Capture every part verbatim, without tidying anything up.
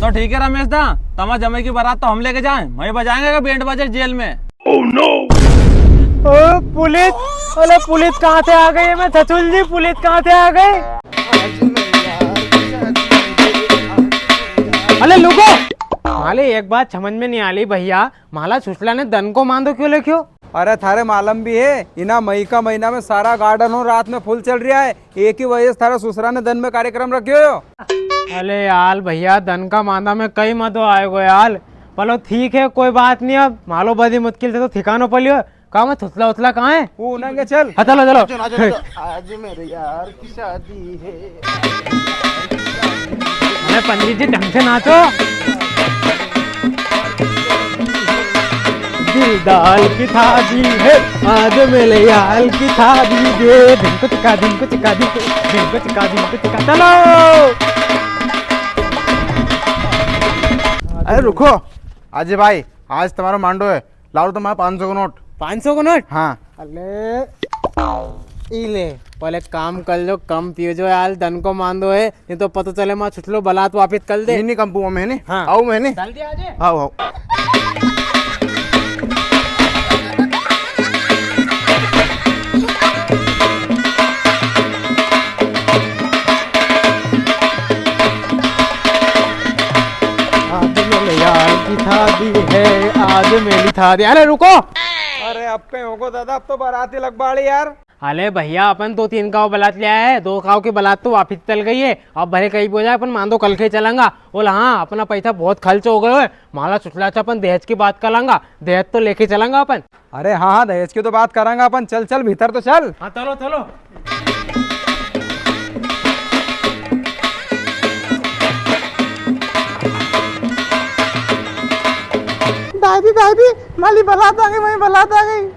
तो ठीक है रमेश दा, तमारे जमाई की बारात तो हम लेके जाए, वहीं बजाएंगे बैंड बाजे जेल में। ओ, पुलिस! अरे पुलिस कहाँ से आ गई है? मैं छछूल जी, पुलिस कहाँ से आ गई? अरे लुको! माले एक बात समझ में नी आली भैया, माला सुसला ने दन को मांदो क्यों लेख्यो? अरे थारे मालूम भी है, इना मई का महीना में सारा गार्डन हो रात में फुल चल रिया है, एक ही वजह से थारा सुसरा ने दन में कार्यक्रम रख्यो हो। अले यार भैया, दन का मांदा में कई मजो आएगो यार। चलो ठीक है, कोई बात नी, अब मालो बड़ी मुश्किल से तो ठिकानो पलियो। कहाँ में थुतला उतला कहाँ है? वो उन्हें के चल। हाँ, चलो, चलो। आज मेरे यार की शादी है। अरे पंडित जी, ढंग से नाचो। दिलदार की शादी है, आज मेरे यार की शादी है। ढिंको चिका, ढिंको चिका, ढिंको, ढिंको चिका, ढिंको चिका। चलो। अरे रुको, अजय भाई, आज तमारो मांडो है, लाओ तमारा पाँच सौ को नोट। पाँच सौ को नोट? हाँ। अले, ई ले, पहले काम कर लो, कम पियो जो यार, दन को मांदो है, नी तो पतो चले मां छुटलो बलात वापिस कर दे। नी, नी, कम पुआ मैंने। हाँ। आओ मैंने। चल दिया आज। आओ, आओ। आज मेरे यार की शादी है, आज मेरी शादी। अरे रुको। अरे अब कहीं होगो दादा, अब तो बाराती लगवाली यार। अले भैया, अपन दो तीन काव बलात ले आया है, दो काव की बलात तो वापिस चल गई है। अब भले कई भी हो जाए, अपन मांदो कल के ही चलांगा। बोल हाँ, अपना पैसा बहुत खर्च हो गयो है, माला सुसला से अपन दहेज की बात कर लांगा, दहेज तो लेके चलांगा अपन। अरे हाँ, हाँ, दहेज की तो बात करांगा अपन। चल, चल, भीतर तो चल। हाँ, चलो, चलो। दादी, दादी, माली बलात आ गई, माली बलात आ गई।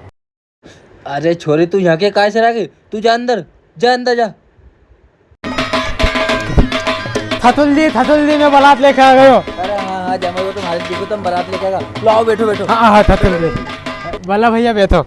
अरे छोरी, तू यहाँ के काय से आ गई? तू जा अंदर, जा अंदर जा। थतुल जी, थतुल जी, मैं बारात लेके आ गयो। अरे हाँ, हाँ, जमाई, वो तुम्हारे जी को तुम बारात लेके आएगा। लो, आओ, बैठो, बैठो। हाँ, हाँ, थतुल जी। भला भैया, बैठो।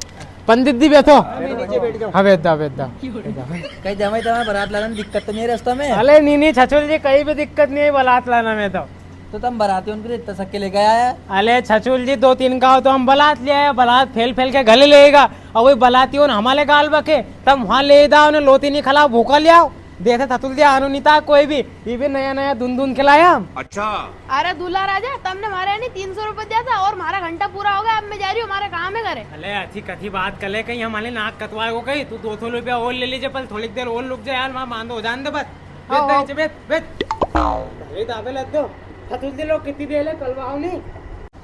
पंडित जी, बैठो। मैं नीचे बैठ जाऊँ। हाँ, बैठ जाओ, बैठ जाओ। कहीं जमाई, तुम्हारे बारात लाने में दिक्कत तो नहीं है रास्ता में? अरे, नहीं, नहीं, छछुल जी, कहीं भी दिक्कत नहीं है बारात लाने में तो। तो तम बरातियों के लिए इतना सके लेके आया है? अले छछूल जी, दो तीन का हो तो हम बलात ले आया, बलात फेल फेल के घले लेगा, और वही बलातियों ने हमारे गाल बके, तम वहाँ ले दाओ ने लोती नहीं खिलाओ, भूखा ले आओ। देखे थतुल जी आनो नहीं था कोई भी, ये भी नया नया धुन धुन खिलाया हम। अच्छा। अरे दूल्हा राजा, तमने मारे नहीं तीन सौ रुपये दिया था और हमारा घंटा पूरा हो गया, अब मैं जा रही हूँ, हमारा काम है घरे। अले अच्छी कथी बात कर ले, कहीं हमारे नाक कटवाए हो कहीं, तू दो सौ रुपया और ले लीजिए, पर थोड़ी देर और रुक जाए यार, वहाँ बांधो हो जाने दे बस। बेत आओ, दे आओ। नीचे, बेत, बेत। अरे दाबे लग दो। थतुल जी लोग कितनी देर है, कलवाओ नहीं।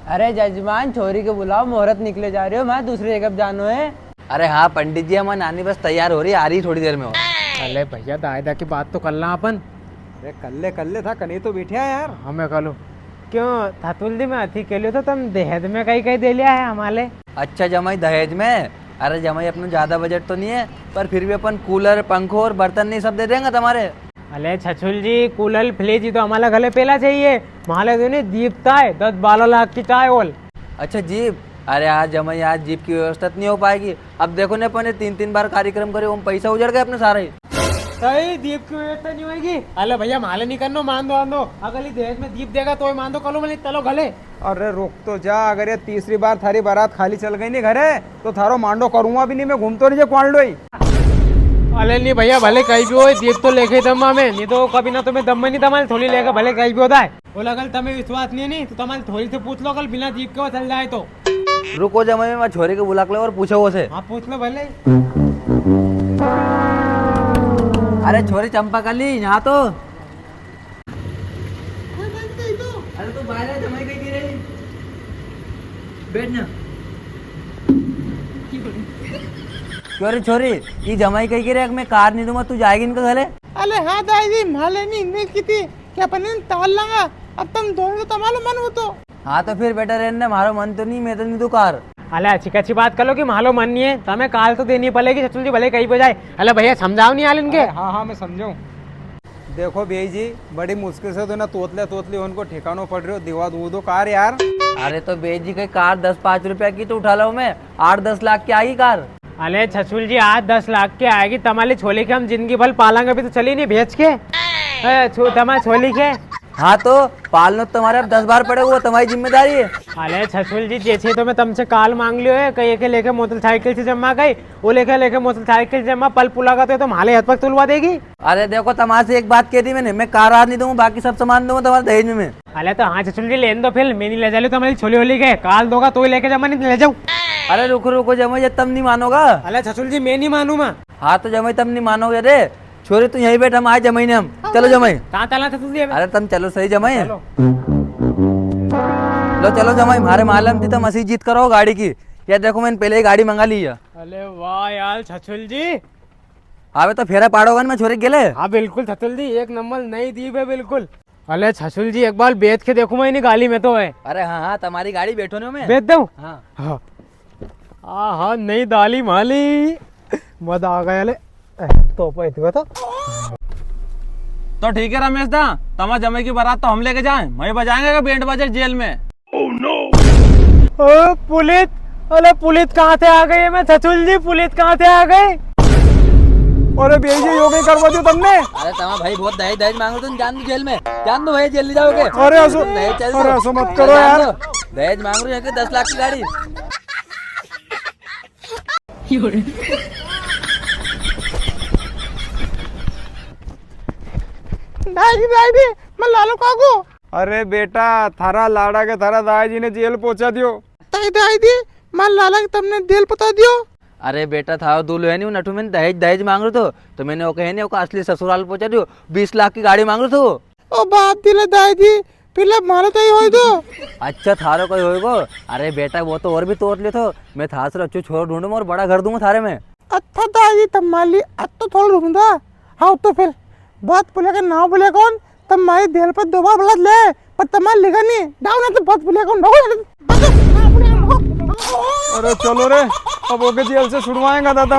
अरे जजमान, छोरी के बुलाओ, मुहूर्त निकले जा रहे हो, मैं दूसरी जगह जानो है। अरे हाँ पंडित जी, हमारी नानी बस तैयार हो रही, आ रही थोड़ी देर में हो। अरे भैया, दायदा की बात तो कर ला अपन। अरे कर ले, कर ले, था कने तो बैठे हैं यार। हाँ, मैं कर लूँ। क्यों थतुल जी, मैं अथी के लिए तो तम दहेज में कई कई दे लिया है हमारे? अच्छा जमाई, दहेज में? अरे जमाई, अपना ज्यादा बजट तो नहीं है, पर फिर भी अपन कूलर, पंखो और बर्तन नहीं सब दे देंगे तुम्हारे। अले छछुल जी, कूलर, फ्रिज तो हमारा घरे पहला चाहिए, माले तो नहीं जीप ताए दस बारह लाख की चाय ओल। अच्छा जीप? अरे यार जमाई, आज जीप की व्यवस्था तो नहीं हो पाएगी। अब देखो ने, अपन ने तीन तीन बार कार्यक्रम करे, वो पैसा उजड़ गए अपने सारे। सही, जीप की व्यवस्था नहीं होगी। अले भैया, माले नहीं करनो, मान दो, मान दो। अगली दहेज में जीप देगा तो मान दो, कलो मले, चलो घले। अरे रुक तो जा, अगर ये तीसरी बार थारी बारात खाली चल गई नी घरे, तो थारो मांडो करूंगा भी नी मैं, घूमतो रहिजे क्वांडो ही। अले नी भैया, भले कई भी हो, जीप तो लेके ही दम्मा मैं, नी तो कभी ना तुम्हें दम्मा नी दमा, थोड़ी लेके भले कई भी होता है। ओ लगल तमें विश्वास नी है नी, तो तमारी थोड़ी से पूछ लो, कल बिना जीप के वो चल जाए तो। रुको जमाई, मैं छोरी के बुला के लो और पूछो वो से। हाँ, पूछ लो भले। अरे छोरी चंपा कली, यहाँ तो। अरे तू बाहर आ, जमाई कही रे। बैठ ना। क्यों रे छोरी, ये जमाई कही रे, मैं कार नहीं दूंगा, तू जाएगी इनका घरे? अरे हाँ दाई जी, माले नहीं, इनने की थी कि अपन इन ताल लगा, अब तुम दोनों तो तमारो मन हो तो। हाँ तो फिर बेटा रहने, मारो मन तो नहीं, मैं तो नहीं दूँ कार। अले अच्छी अच्छी बात कर लो कि मालो मन नहीं है, तो हमें कार तो देनी पड़ेगी, छछुल जी भले कहीं पे जाए। अले भैया समझाओ नहीं हाल इनके। अरे हाँ, हाँ, मैं समझाऊँ। देखो बेई जी, बड़ी मुश्किल से तो ना तोतले तोतली उनको ठिकानो पड़ रही हो, दिवा दो दो कार यार। अरे तो बेई जी, कई कार दस पाँच रुपया की तो उठा लो, मैं आठ दस लाख की आएगी कार। अले छछुल जी, आठ दस लाख की आएगी, तमारी छोली के हम जिंदगी भर पालांगे, अभी तो चली नहीं बेच के। ए, छो-, तमारी छोली के। हाँ तो पालनो तो तमारे अब दस बार पड़ेगो, वो तमारी जिम्मेदारी है। अले छछुल जी, जैसे तो मैं तमसे काल मांग लियो है, कई एके लेके मोटरसाइकिल से जम्मा गई, वो लेके लेके मोटरसाइकिल से जम्मा पल पुला का तो, तो म्हाले हाथ पग तुलवा देगी। अरे देखो, तमारे से एक बात कह दी मैंने, मैं कार आर नी दूंगा, बाकी सब सामान दूंगा तमारे दहेज में मैं। अले तो हाँ छछुल जी, लेन दो फिर, मैं नी ले जा लियो तमारी छोली होली के, काल दोगा तो ही लेके जाऊँ, मैं नी ले जाऊँ। अरे रुको रुको जमाई, ये तम नी मानोगा। अले छछुल जी, मैं नी मानू माँ। हाँ तो जमाई तम नी मानोगे रे, छोरी तू यहीं बैठ, हम आए जमाई ने हम। चलो जमाई। कहाँ चला था तुझे? अरे तम चलो सही जमाई। चलो। लो चलो जमाई, म्हारे मालूम थी तम असी जिद करो गाड़ी की। यार देखो मैंने पहले ही गाड़ी मंगा ली है। अरे वाह यार छछुल जी। हाँ बे, तो फेरा पाड़ोगा ना मैं छोरी के गेले? हाँ बिल्कुल छछुल जी, एक नंबर नई दीप है बिल्कुल। अले छछुल जी, एक बार बेच के देखूं मैं इनी गाड़ी में तो है। अरे हाँ हाँ, तमारी गाड़ी, बैठो ना मैं। बेच दूं? हाँ। हाँ। आहा, नई दाली माली। मजा आ गया ले। ए, तो पे इतको तो। तो ठीक है रमेश दा, तमा जमाई की बारात तो हम लेके जाए, वहीं बजाएंगे क्या बैंड बाजे जेल में? ओ पुलिस, अरे पुलिस कहाँ से आ गई है? मैं छछुल जी, पुलिस कहाँ से आ गई? अरे बेई जी, यो कई करवा दियो तमने? अरे तमा भाई बहुत दहेज दहेज मांग रहे, तुम जान दो जेल में, जान दो भाई, जेल ले जाओगे। अरे असो, दहेज चल अरे दो। असो मत करो जान यार। दो। दहेज मांग रहे हो कि दस लाख की गाड़ी? दाई जी, दाई जी, मैं लालो काको। अरे बेटा, थारा लाड़ा के थारा दाई जी ने जेल पहुंचा दियो। दाई, दाई जी, मैं लाला के तमने जेल पहुंचा दियो। अरे बेटा, थारो दूल्हो है नी, वो नटू में दहेज, दहेज मांग रहे थो, तो मैंने ओके है नी, ओका असली ससुराल पहुंचा दियो, बीस लाख की गाड़ी मांग रहे थो। ओ बाप दिले दाई जी, फिर लब म्हारो तो ही होय दो। अच्छा, थारो कोई होयगो? अरे बेटा, वो तो और भी तोड़ ले थो। मैं थारे से अच्छो छोरो ढूंढूंगा और बड़ा घर दूंगा थारे में। अच्छा दाई जी, तम माली अत्तो थोड़ा ढूंढा। हाँ तो फिर बात बोले का नाव बोले कौन? तम मारी देल पर दो बार बोला ले, पर तमार लेगा नी। डाउन है तो बात बोले कौन? अरे चलो रे, अब ओके जेल से छुड़वाएगा दादा।